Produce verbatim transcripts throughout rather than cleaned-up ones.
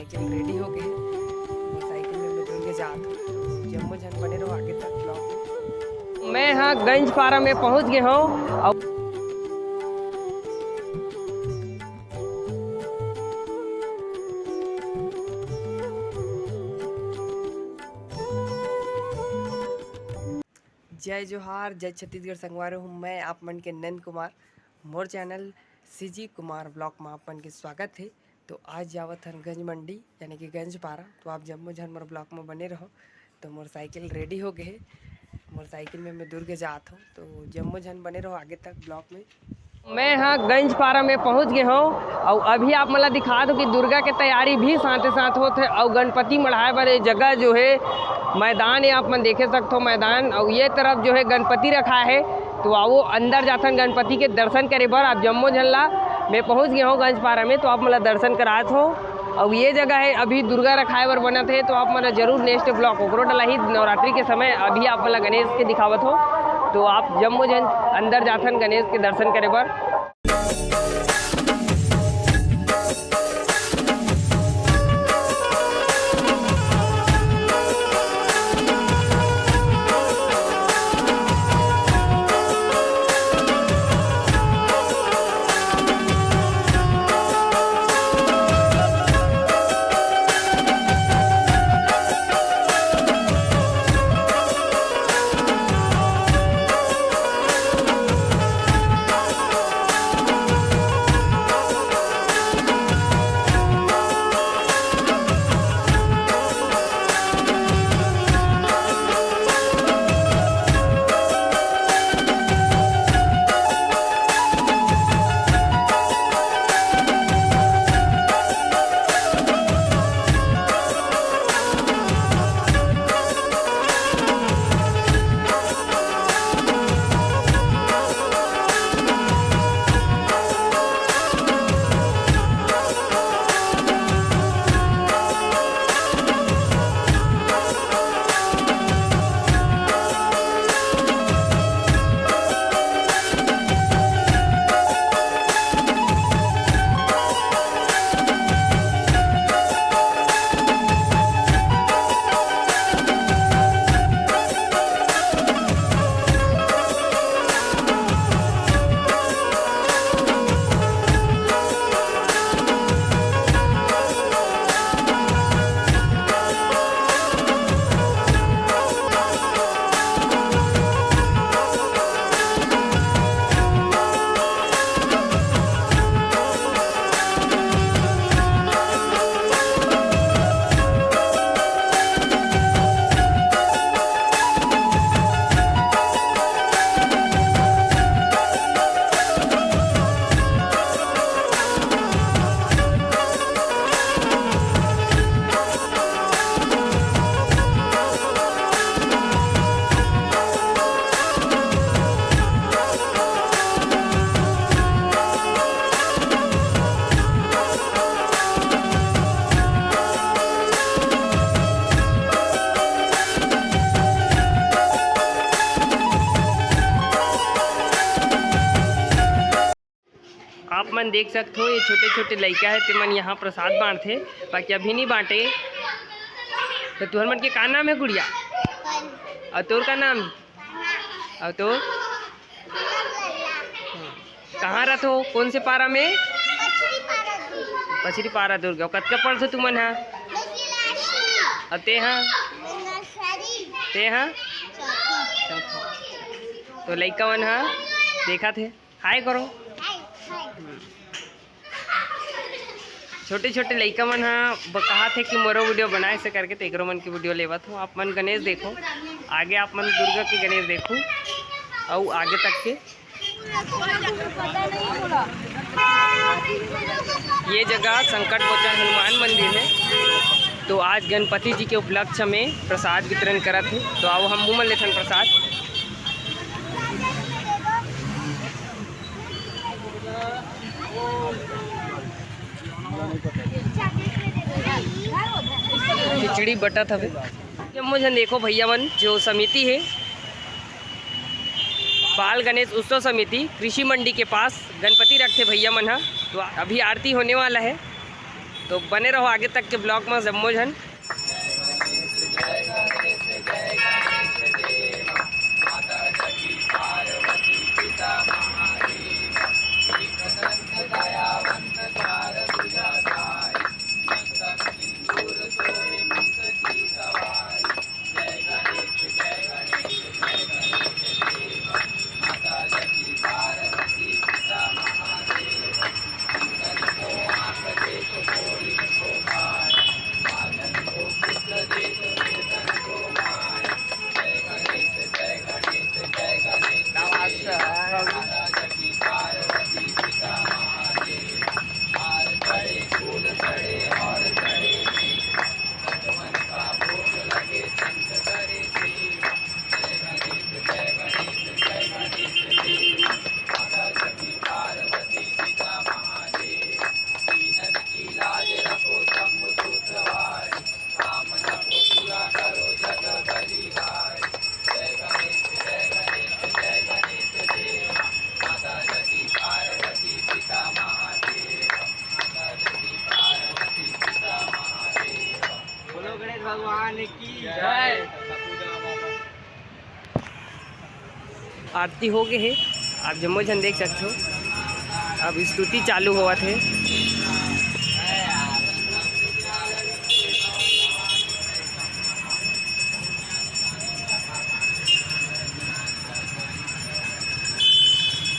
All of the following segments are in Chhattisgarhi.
चल, रेडी हो गए, मोर साइकिल में मैं दुर्ग जात हूँ। तो जम्मो झन बने रहो आगे तक ब्लॉग में। मैं हाँ गंजपारा में पहुँच गए हूँ। अब जय जोहार, जय छत्तीसगढ़ संगवारी हो, मैं आप मन के नंद कुमार। मोर चैनल सीजी कुमार ब्लॉग में आप मन के स्वागत है। तो आज जावत हन गंज मंडी, यानी कि गंजपारा। तो आप जम्मो झन मोर ब्लॉग में बने रहो। तो मोर साइकिल रेडी हो गए है, मोर साइकिल में मैं दुर्ग जात हूँ। तो जम्मो झन बने रहो आगे तक ब्लॉग में। मैं हाँ गंजपारा में पहुँच गए हूँ। और अभी आप मन ला दिखा दो कि दुर्गा के तैयारी भी साथे साथ होत है। और गणपति मढ़ाए बर ये जगह जो है, मैदान है, आप मन देखे सकते हो मैदान। और ये तरफ जो है गणपति रखा है। तो आओ अंदर जाथन गणपति के दर्शन करे बर। आप जम्मो झन ला, मैं पहुँच गया हूँ गंजपारा में, तो आप मन ला दर्शन करात हो। और ये जगह है अभी दुर्गा रखाए बर बनत है, तो आप मन ला जरूर नेक्स्ट ब्लॉग ओकरो डलाही नवरात्रि के समय। अभी आप मन ला गणेश के दिखावत हो। तो आप जम्मो झन अंदर जाथन गणेश के दर्शन करे बर। आप मन देख सकत हो, ये छोटे-छोटे लइका हे, ते मन यहाँ प्रसाद बांटथे, बाकी अभी नहीं बांटे। तो तुहर मन के का नाम हे, गुड़िया? और तोर का नाम हे? और तोर? कहाँ रथो? कौन से पारा में? पचरी पारा दुर्ग। और कतका पढ़थो तुमन हा? और ते हा? ते हा? तो लइका मन हा देखत हे। हाय करो। छोटे छोटे लइका मन हा ब-, कहा थे कि मोरो वीडियो बनाए से करके, तो एकरो मन की वीडियो लेवत हो। आप मन गणेश देखो, आगे आप मन दुर्गा के गणेश देखो, अउ आगे तक के। ये जगह संकट मोचन हनुमान मंदिर है, तो आज गणपति जी के उपलक्ष्य में प्रसाद वितरण करत हे। तो आओ हम मुँह मन लेथन प्रसाद। खिचड़ी बटत हवे। जम्मो झन देखो भैया मन, जो समिति हे, बाल गणेश उत्सव समिति, कृषि मंडी के पास गणपति रखथे भैया मन ह। तो अभी आरती होने वाला है। तो बने रहो आगे तक के vlog में जम्मो झन। बोलो गणेश भगवान की जय। आरती हो गए हे, आप जम्मो झन देख सकते हो। अब स्तुति चालू होवत हे।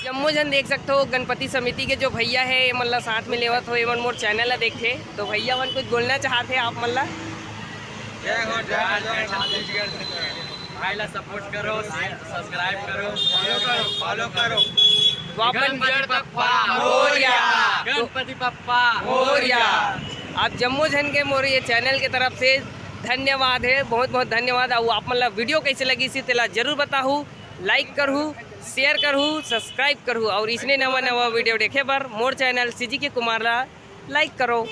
जम्मो झन देख सकते हो, गणपति समिति के जो भैया हे, ये मन ला साथ में लेवत हो, ये मन मोर चैनल ला देखथे, तो भैया मन कुछ बोलना चाहत हे आप मन ला। जय हो, जय हो, जय छत्तीसगढ़। भाई ला सपोर्ट करो, सब्सक्राइब करो, फॉलो करो, फॉलो करो। तो आप मन गणपति बप्पा मोरया। गणपति बप्पा मोरया। आप जम्मो झन के मोर ये चैनल के तरफ से धन्यवाद हे, बहुत बहुत धन्यवाद। अउ आप मन ला वीडियो कैसे लगिस हे तेला जरूर बताहू, लाइक करहू, शेयर करहू, सब्सक्राइब करहू, अउ इसने नवा नवा वीडियो देखे बर मोर चैनल सीजी के कुमार ला लाइक करो।